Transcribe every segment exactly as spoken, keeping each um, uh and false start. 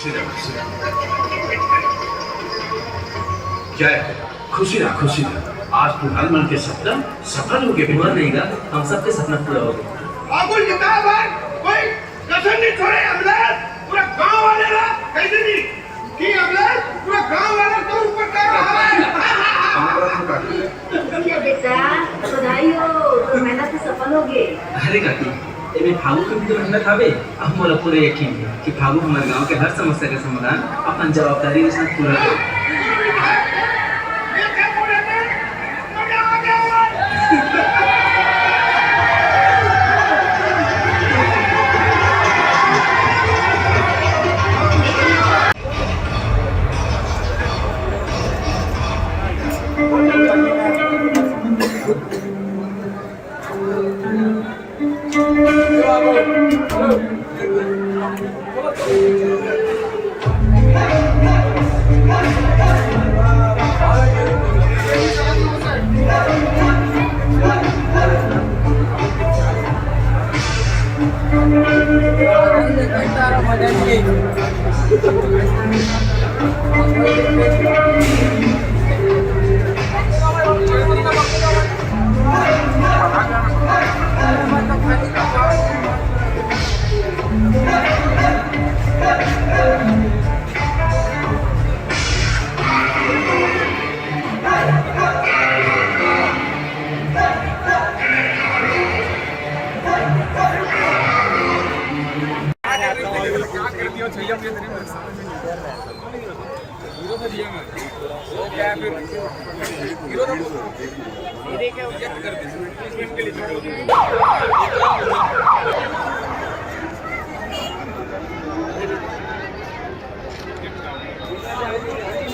खुशी रह, खुशी रह। जय हो, खुशी रह, खुशी रह। आज तू हर मन के सपना सफल हो गए बेटा। हुआ नहीं गा, हम सबके सपना पूरा हो गया। बाबुल जिंदाबाद, कोई कसर नहीं छोड़े, अमलेश, पूरा गांव वाले ला कह दीजिए कि अमलेश पूरा गांव वाले के ऊपर कर रहा है। बेटा, बधाई हो, तो मेहनत से सफल हो गए। अरे काकी, एमे फागू के भी तो मेहनत हवे। अब मोला पूरा यकीन हे कि फागू हमर गांव के हर समस्या के समाधान अपन जवाबदारी के साथ पूरा करही।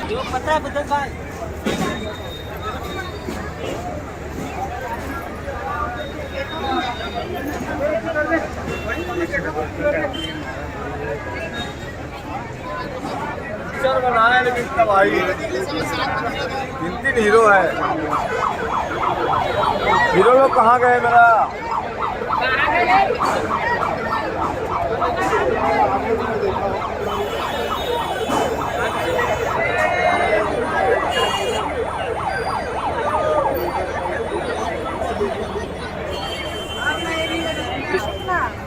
जो पता है, बदल भाई। पिक्चर बना रहे हैं, लेकिन तबाही है। तीन तीन हीरो है। हीरो लोग कहाँ गए मेरा?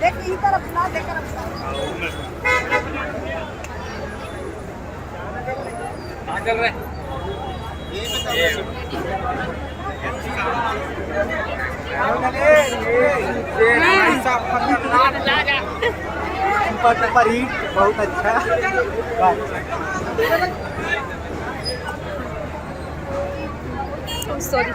देख, ई तरफ ना, देख, तरफ ना। कहाँ चल रहे? ये भाई साहब खतरनाक। सुपर डुपर हिट, बहुत अच्छा। सॉरी।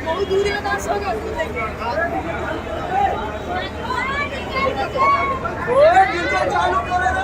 बहुत दूर है ना, सो गया। ओए, डीजे चालू करे रे।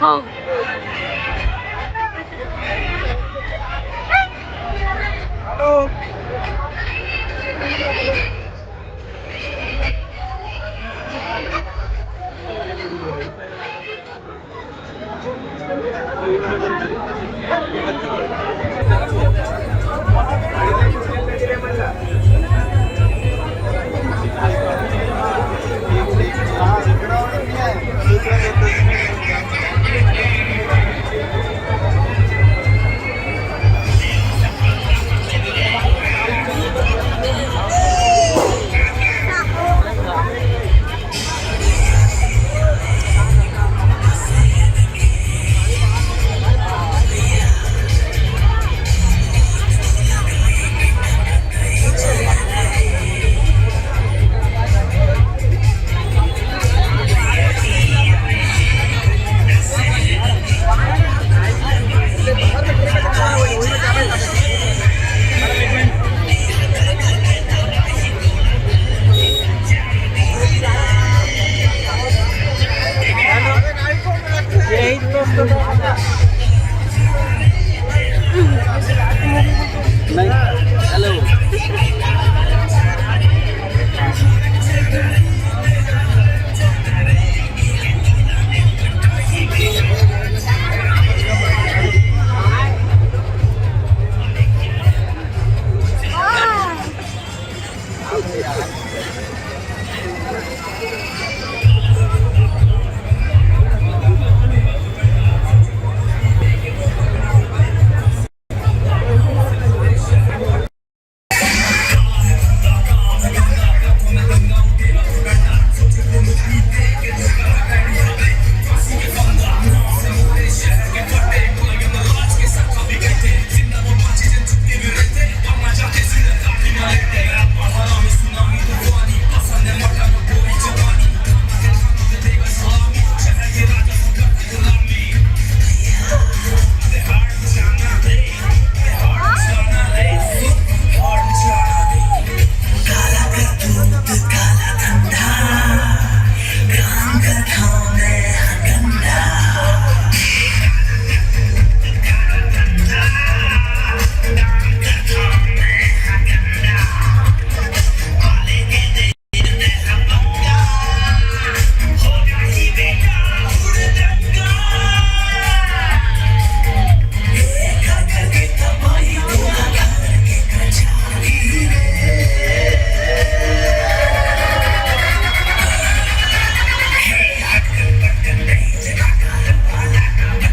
हाँ। नहीं, हेलो।